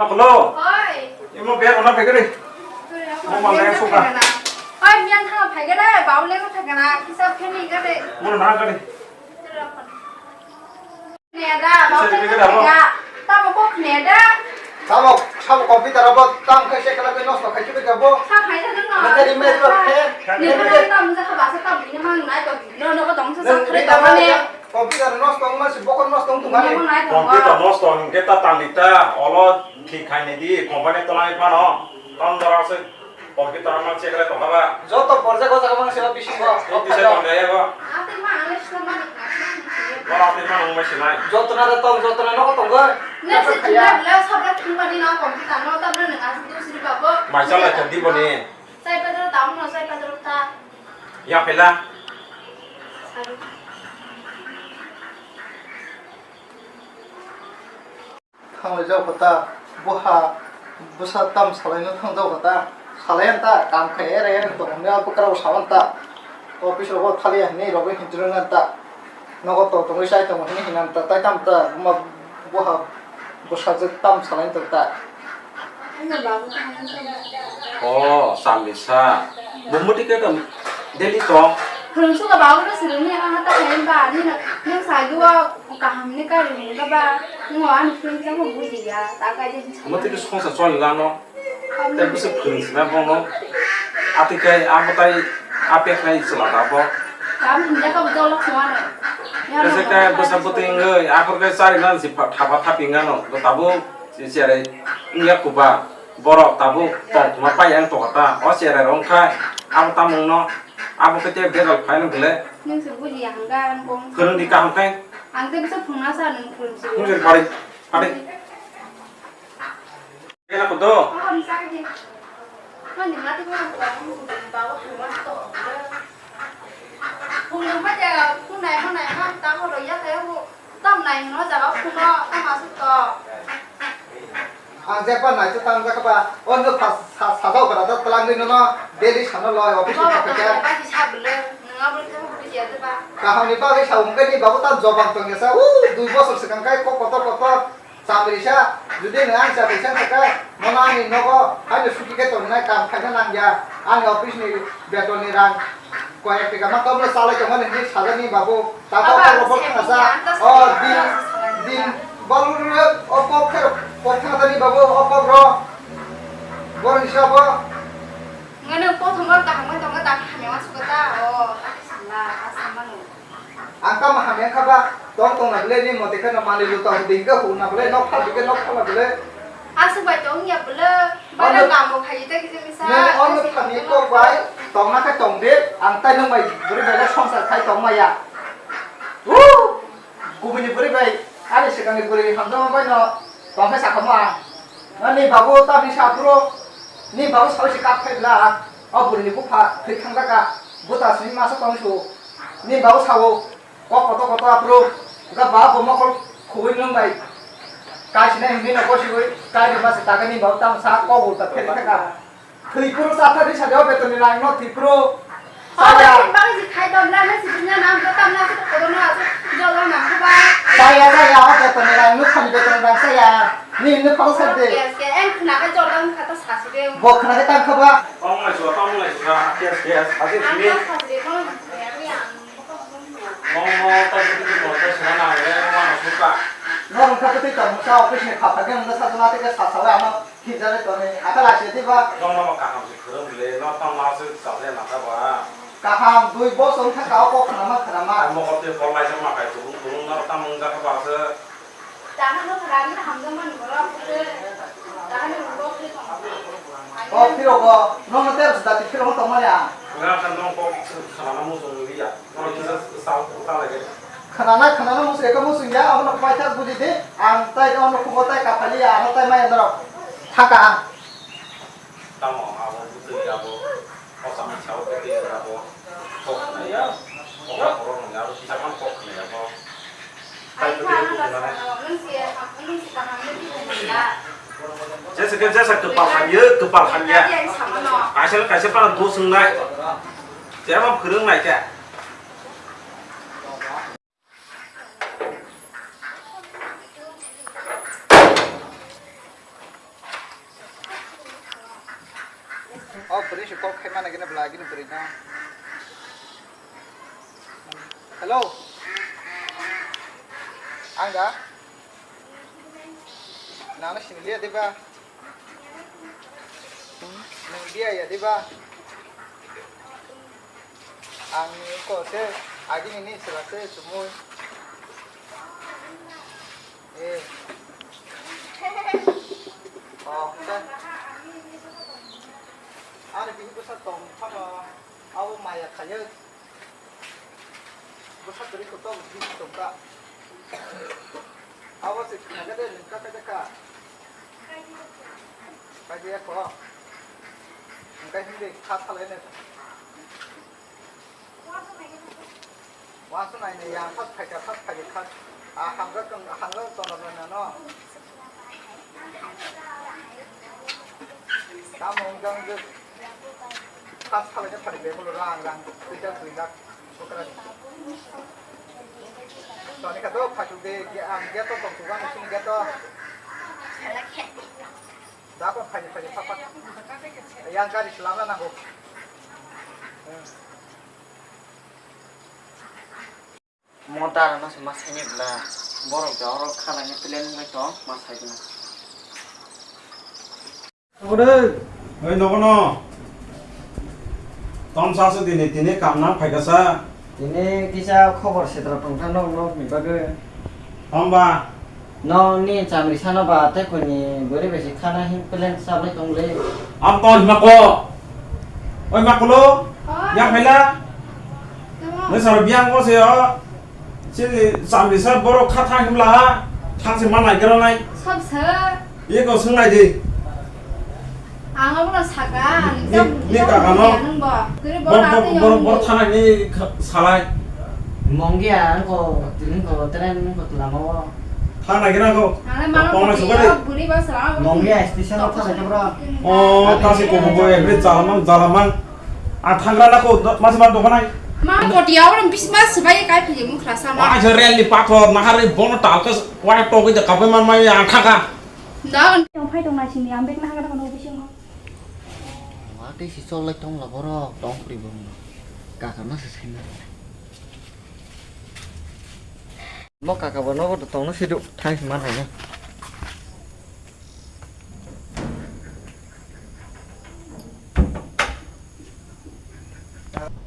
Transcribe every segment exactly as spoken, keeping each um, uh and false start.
Hello. Oi. Imo biar mana pegere? Mo malai suka. Oi, miyan thang pegere, bau le thang kana, kisa pheni gare. Mo na gare. Neda, bau le thang kana. Tamo kok neda. Tamo, tamo computer abo tam khai se kala ke nosto khai chuke jabo. Sa khai sa dong. Nang kari me to khe. Ni mana tam ja ka basa tam ni mang nai to. No no ko dong sa sa khai ta ne. Computer nosto wngma se bokol nosto wng tongmani. Computer nosto hwnkhe ta tangdi ta, olo thik khainai di, company tolani phano, tamo jora se computer ma check khlai tongkha ba. Joto porjak o jaga mang se bisingo. Tei tisa tongkha ya go. Ora tei ma nang mai sinai. Joto na da tong, joto na nogo tongo. Maisa lai thang di boni. Chai padro tamo no, chai padro ta. Ya phela. Thanglai jao kho ta, buha bwsa tam salaino thang jao kho ta, salai an ta, kam khai ere ere tong hwnwi abo kwrao saban ta, office rogo thali ya hwnwi rogo hinjrwng an ta, nogo tong tongwi chai tongo hwnwi hwnan ta, tai tam ta, buma buha bwsajwk tam salaino tong ta. O, Chamrisa. Bo muti khe tong, daily tong. Phwrwng suka babu no swrwngni ang hata khayan ba, ani no, nung sagi o kaham ni kari hwnwi ba ba, nung o ani phwrwng chamo bujiya, ta kai de. Muti khe songsa choli lano. Tei bwswk phwrwng sina bono. Ati khe abo tai apek nai chwla da bo. Kaham hwnwi ka bo dolo khwano. Tei se khe bwsa bwtwi wngwi akhor khe chari nang si thapa thapi ngano. Bo tabuk. Si cherai wngya kuba, borok tabuk tongthoma pai ang tongkha ta, o cherai rok wngkha, abo tamo wngno, abo khe tei begal phai nang bwle. Nwng se buji ya hwnka ang kong. Phwrwng di kaham khe. Ang tei bwsa phwrwngna sa nwng phwrwng se. Nwng se pari, pari. Kena kudo. Kaham sa di. Mani mati ko ang ko ang ba ko hama to. Phwrwng ma ja phwrwng nai ma nai ma ta ko ro ya khe ko. Tam nai hwnwi o jaga o phungo, tamo aswk to? Ang jekba nai se tam jak ba, o no sa-, sa-, sajao gra da twlang di nono, daily sano loi, office ni thangkha khe. Basi sa bwle, nwng abo khe bujiya de ba? Kaham ni bagwi sa hwnkhe ni babu ta jobab tong ya sa, u, dui bosor swkang khai kok kotor kotor, chamrisa, jodi nwng ang chamrisa wngkha khe, nono ani nogo, haino suki khe tongnai, kam khaina nang ya, ani office ni beton ni rang. Koi ek bigha ma tobro salai tongmani hinwi sajani babu. Tamo abo kok bo khna sa. O din, din, balur o kok khe, kok khna tani babu, o kok ro. Boroni sabo. Ngano kothom ro kaham tongo ta hamya ma sukota. O, ta khe sala, ta samano. Ang tamo hamya kha ba, tong tong na bwle ni mote khe no mani luta hudi khe hu na bwle, nok pha di khe nok pha na bwle. Aswk bai tong ya bwle, bana kamo khaji ta kisa misa. Nwng o nwng thani kok bai tongna khe tong di, ang tai nwng bai bwrwi bai songchar khai tong maya. Woo! Kubuni bwrwi bai, ani swkangni bwrwi hamjakma bai no tong khe sakha mo ang. Ani babu tamni sa phuru, ni babu sawi se kap khai bwla, o bwrwi ni bupha thwi thang jaka, buta simi masa tong su, ni babu sao. Kok koto koto aphuru, ga ba bo mokol khugui nwng bai. Kai sinai hwnwi no gosi goi, kai ri masa tagani babu tamo sa kok ulta pheri thaka. Thwi phuru sa thari sa jaw betoni rang no thwi phuru. Saya. Bang si khai dom na si dunya nam ko tam na ko kono asu jol na ko ba. Saya saya o betoni rang nuk khani betoni rang saya. Ni nuk khalo sa de. Yes ke en khna ka jol na khata sa si de. Bo khna ka tang kha ba. Tong lai so tong lai so yes yes. Ati ni. Ang ka sa si de ko. Nono ta bwtwi twi tongkhe swnam nang le wano suka. Norok khe bwtwi tongmung sa office ni phatha khe wngkha sajona tei khe sasawi ano hinjagwi tonwi. Akhai lachi diba? Nono bo kaham se khwrwng le, no tamo aswk chajak nangkha ba. Kaham dui bosor wngkha ka o kok khnama khnama. Ang mokol twi hor laijak ma khai tubung tubung no tamo wngjakha ba se. O phirok o, nono tei dati phirok no tongmani ang. Nga khan nong kok khana muchung liya. Nong kisa sal ta lage. Khana na khana no muchung eka muchung ya, abono paithak buji di. Ang tai ono khubo tai kaphali ya, ano tai maya norok. Thaka ang. Tamo abo butui abo. Kosa masa o butui abo. Kok khana ya. Kok khoro nong ya, abo kisa man kok khana ya bo. Jesa ke jesa kwpal hamya, kwpal hamya. Kaisa le kaisa phano dos wngnai. Jema phwrwng nai khe. Pwrwi se kok khai mana gini bwla gini pwrwi no. Hello. Ang da? Nang no sini liya diba? Nang liya ya diba? Ang ko se agini ni sila se sumui. Eh. Oh, ka. Ani bihi bwsa tong thama abo maya khayo. Bwsa kwrwi kotor bihi tongka. Abo se khaga de nungka kaja ka. Kaja ko. Nungka hindi kha thalai ne. Wansuk naini yang thak phaikha, thak phaikha, thak. Ah, hamjak tong, hamjak tong na no. Tamo wng jang je thak phaikha, thak phaikha, rang, rang, dui lakh, dui lakh, sokra ni. Toni kha do, phaichuk de, ge-, ang gate o tong, tugan sini gate o. Da ko phaikha, phaikha, thak, thak. Yang gari selama nanggo. Hmm. Mo dara no se ma saini bwla. Borok ja oro kha laina plan wngwi tong, ma sai gwnang. Oi, nogo no. Tom sa se dini, tini kam nang phaikha sa. Tini kisa khobor sitra tongkha nok, nok ni bagwi. Hamba. Nokni chamri sano ba tei kuni bwrwi bai se khana hin plan chabai tong le. Am ton hima ko. Oi ma kulo. Oi. Ya phaila. Tamo. Nai sar biang ko se o. Chini chamri sa borok kha thang himla ha. Thang se ma nai gra nai. Sab sa. Ye ko sung nai di. Ang abono saka, ni, ni kaka no. Nung bo. Tini bo bor, bor, bor, bor thana ni salai. Mongya, ang ko, tini ko, tren ko, lama o. Thang nai gra ko. Ang mano pona ko, suka de. Buri ba sala. Mongya, station o thang nai bro. O, kasi ko bo, bre, jalamang, jalamang. A thangra na ko, mas ma dokanai. Ma, poti awal bis mas sebai kai phi mukra sama. Wa, rel ni pathor, nahar ni bono talkas, wa, to ko, kape man mai, a thaka. Da. Tong phai tong nai sini, ang bek na hagra kono bisingo. Wa tei si cholai tong la borok, tong pri bo. Kaka no se sina. Mo kaka bo no bo tong no sidu, thai man hai.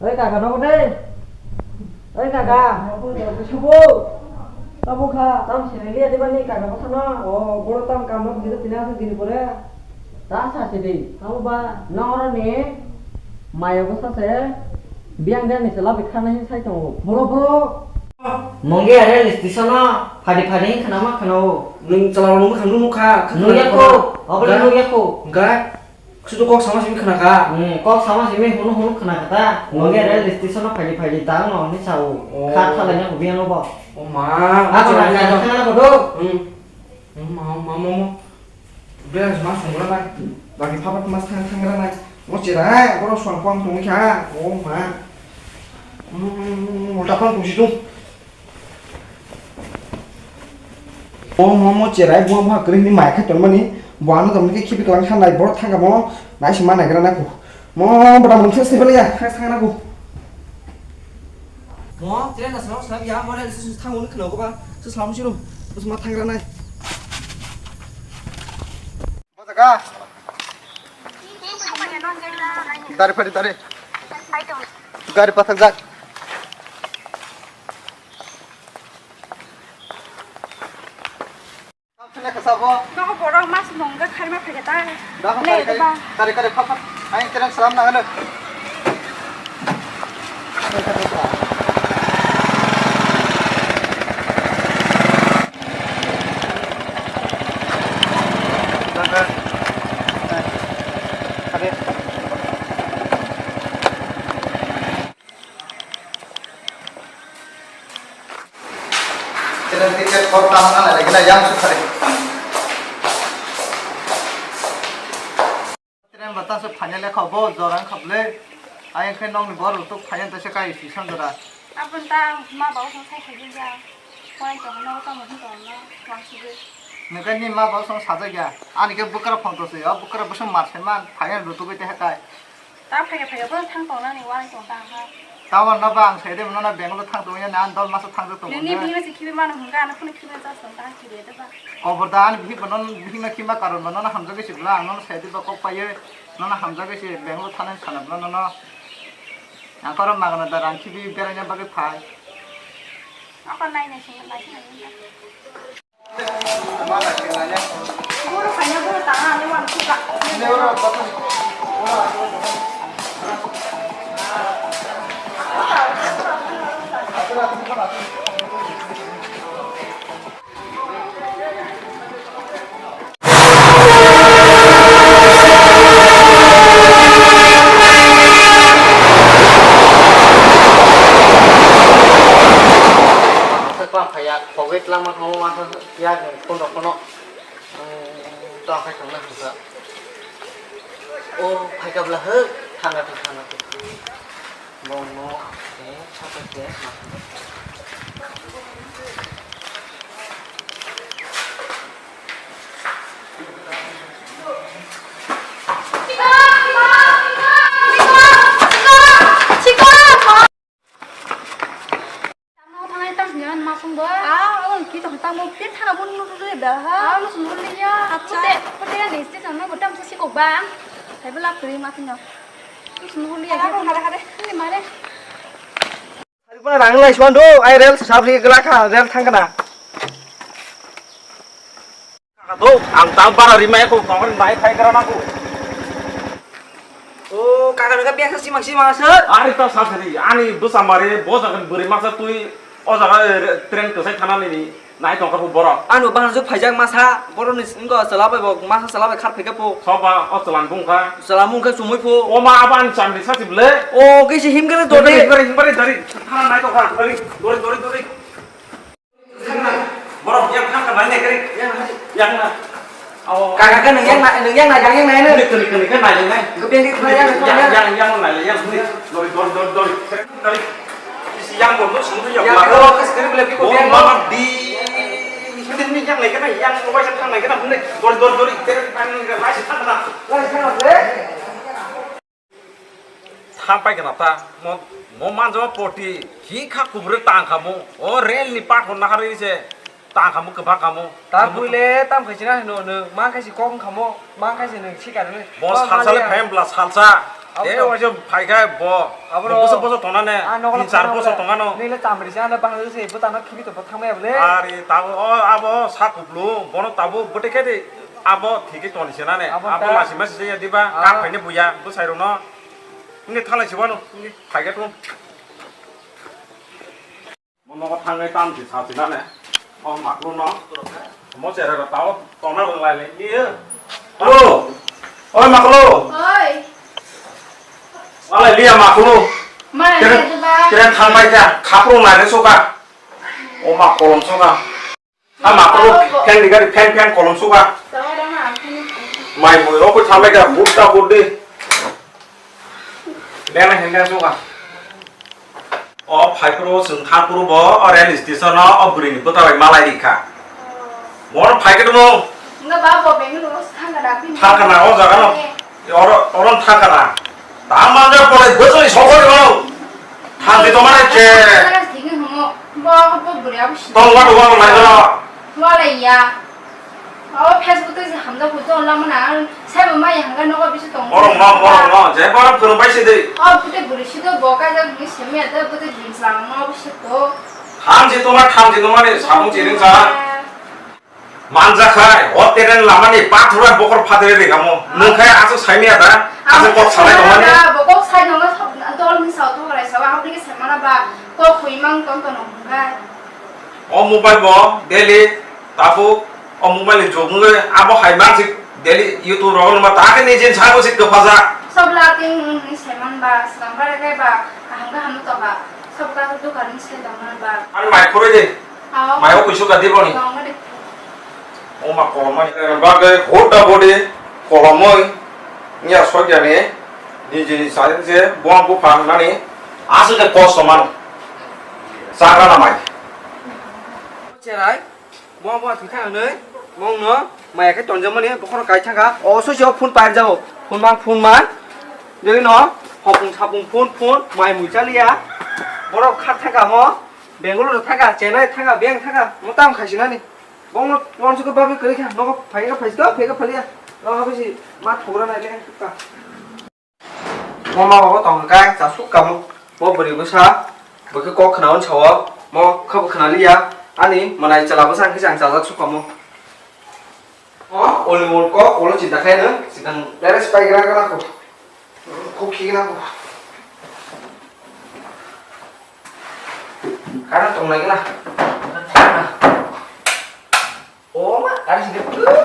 Oi kaka, nogo de. Oi kaka. Nogo de, nogo de, subo. Tamo kha. Tam sini liya diba ni kaka bwsano. O, boro tam kam no bwsano tini aswk dini pore. Ta sa sidi. Tamo ba. Noro ni. Mayo bwsa se. Biyang de ni se labi khana hin sai tongo. Boro, boro. Mongge are list disono. Phadi phadi hin khana ma khana o. Nung chala nung khana nung kha. Nung ya ko. Abole nung ya ko. Ga. Kusu to kok sama simi khna kha. Hmm, kok sama simi hunu hunu khna kha ta. Oh. Noge rail station o phaidi phaidi tang no ni sao. Oh. Kha thala nya ko biang bo. Oh ma. Ha ko na ka thang na ko do. Hmm. Oh ma, oh ma, ma, ma. Bre ma sung ra nai. Bagi papa mas thang thang ra nai. Mo chira, boro suang kuang tong kha. Oh ma. Hmm, ulta pang tong si tu. O momo cherai buang buang kwrwi hwnwi mai khe tongmani, bo ano tongmani khe khibi kwlangkha nai borok thangkha mo nai se ma naigra nai kho. Mo bwdam rwng se sibaliya khe thangna kho. Mo tire na salo salo ya mo le se thang un khno ko ba se salo siro bus ma thangra nai. Bajaka. Dari pari dari. Gari pathak jak. Kene kasa bo. Nogo borok mas mongga kharma phage ta. Dah, le kare, kare, ba. Kare, kare, phak, phak. Aing terang salam nang ano. Train ticket kok tamo nang nai khe yang sukhari. Train ba ta se final kha bo jorang kha ble. Ayang khe nong ni bor lutuk final ta se kai si sang jora. Abon ta ma ba usang sai khai ja. Koi to no ta mo hin to no wang su ge. Nokhe ni ma ba usang sa ja ya. Ani khe bukra phone to se, o bukra bosong mar se man final lutuk te ha kai. Ta phaikha phaikha bo thang tongnani uaing tong ta ha. Tabok no ba ang sai de, nono Bangalore thang tongya na, ang dol masa thang tong. Nini bini se khibi mano hwnka, ano phone khibi jas tong ta khibi de ba. Kobor da ani bihik bono, bihik no khima karon bono no hamjagwi se bla, ang nono sai de ba kok paye, nono hamjagwi se Bangalore thana sana bla nono. Ang koro magana da rang khibi beraina bagwi phai. Ako nai nai sing nai sing. Guru kanya guru tanga ani wan kuka. Khe tong phaiya, khogwi twlangma thangma uansuk yak phone rok phano, um, tong khai thangna hwnka. O phaikha bwla hwk, thangna thang, thangna thang. Bongno, eh, sakha khe, ma thangna. Tamo thangnai tam sini an ma phung bo. Ah, oh, ki tong tamo pin thana bun nu tu da ha. Ah, lu sunu liya. Acha. Pute, pute ya ni station no botam si kok bang. Hai bela kri ma tin no. Lu sunu liya. Hare, hare, hare. Ni mare. Hari pun rang lai suan do, ai rel sabri gelak ha, rel thang kana. Kaka do, ang ta bara rimai ko tongkar nai khai kara nangko. O, kaka nang biasa simang simang sir. Ari ta sasari, ani bwsa mare, bo jagan bwrwi masa twi, o jaga, eh, train kwsai thana nini, nai tongkar bo borok. Ano bahar juk phaijak masa, borok ni singo chwla bai bo, masa chwla bai khar phaikha po. Soba, o chwlan bung kha. Chwla mung kha chumui po. O ma abo ani chamni sasi ble. O, kisi himgare dode. Himgare, himgare, dari, thana nai tongkha, dari, dori, dori, dori. Borok yang thang ka nai nai kari. Yang na. Aw. Kaka ka nung yang na, nung yang na, yang yang na, nung. Kani kani kani nai nai. Kepeng di kepeng yang, yang yang yang nai yang. Dori dori dori dori. Dori. Isi yang borok sung yang. Yang borok kes kari bela biko yang. Mama di. Sini ni yang nai kena yang wajah thang nai kena bune. Dori dori dori. Kari kari nai kena nai thang kena. Nai thang kena. Tha pai kana ta, mo, mo manjama poti, hi kha kubure tang khamu, o rel ni pathor naharwi se tang khamu, kwbang khamu. Ta buile tam khaisina hino, no, man khaisi kok wng khamu, man khaisi nung sikar ni. Bo salsa le phem bla salsa. Abo e to. Waisa phai kha bo. Abo bo ro. Boso boso tongna ne. Ah, nogo tin char boso tongna no. Nile chamri sa na bahal se bo tano khibi to bo thangmaya bole. Ari tabo o abo sa kublu, bono tabo bote khe de. Abo thikhe toni se nane. Abo abo ta. Lasi masi se ya diba? Ah. Kap khaine buya, bwsai rokno. Nge thalai se wano, nge phai khe tung. Mo nogo thangai tam se sa se nane. O maklu no. Mo chere ro tao tona rong lai le. Ni e. Hello. Oi maklu. Oi. Alai liya maklu. Mai, keren, mai, diba? Keren thangai ta. Khapru nai re soka. O ma kolom soka. Ama ko fan ni gari fan fan kolom suka. Mai mui rokoi thamai ka butta buddi. Bena henda suka. O phaikuru sung thangkuru bo o rail station o o bwrwi ni bwta bai malai rikha. Bor phaikhe tumo. Nga ba bo Bangalore thangkha da. Thangkha na o jaga no. Oro, oro thangkha na. Tamo je pore bwswng sokori mano. Thanti tomare je. Thikhe humo. Bo, bo bwrwi abo si. Tong wa wa lai doro. Wa lai ya. O Facebook te hamjak ko to lamana. Sai bo mai hanga nogo bisu tong. Oro ma, oro ma. Je bara phuru bai se de. O pute bwrwi si do bo ka jak ni semi ata pute jeans lang ma bo si to. Thanti tomare, thanti tomare samung chiring sa. Manjakhai, o teren lamani pathura bokor phatere rekamo. Nungkhai aswk saimaya da, aswk kok salai tongmani. Bo kok sai nongo dol ni sao to rai sao, aboni ke semana ba kok hui mang ton ton nungkhai. O mobile bo daily tabuk o mobile ni jog nungwi abo hai mansik daily YouTube rogo numa ta khe nijin sabo sik kwphaja. Sabla ting ni seman ba, slam ba re ba, kaham kaham to ba, sabla dukan ni se dong ba. Ani mai khoroi de. Mai o kuisu ka diboni. O ma kolomani. Bagwi hota bodi kolomoi. Nya soikyani. Nijini sarin se buang bupha nani. Aswk khe kosto mano. Chagra na mai. Cherai. Buang buang thwi thang nai. Mong no. Maya khe tonjamani bokhoro kai thangkha. O soiso phone pair jabo. Phone mang phone mang. Jodi no hopung sapung phone phone mai mui chaliya. Borok kha thaka mo, Bangalore thaka, Chennai thaka, beng thaka, mo tam khaisi nani. Bongno uansukhe babi kwrwi kha, nogo phaikha phaisi kha, phaikha phaliya. Nogo habisi ma thugra nai le ka. Mo ma babo tong kai, cha suk kamo. Mo bwrwi bwsa, bwkhe kok khnaon sao, mo kha bw khnaliya. Ani manai chwla bwsa hwnkhe ang chajak suk kamo. O, oli mol kok, ulo chinta khai nw, sikang direct spy gra gra ko. Kok khi gra ko. Kana tong lai gra. O ma, kari sini.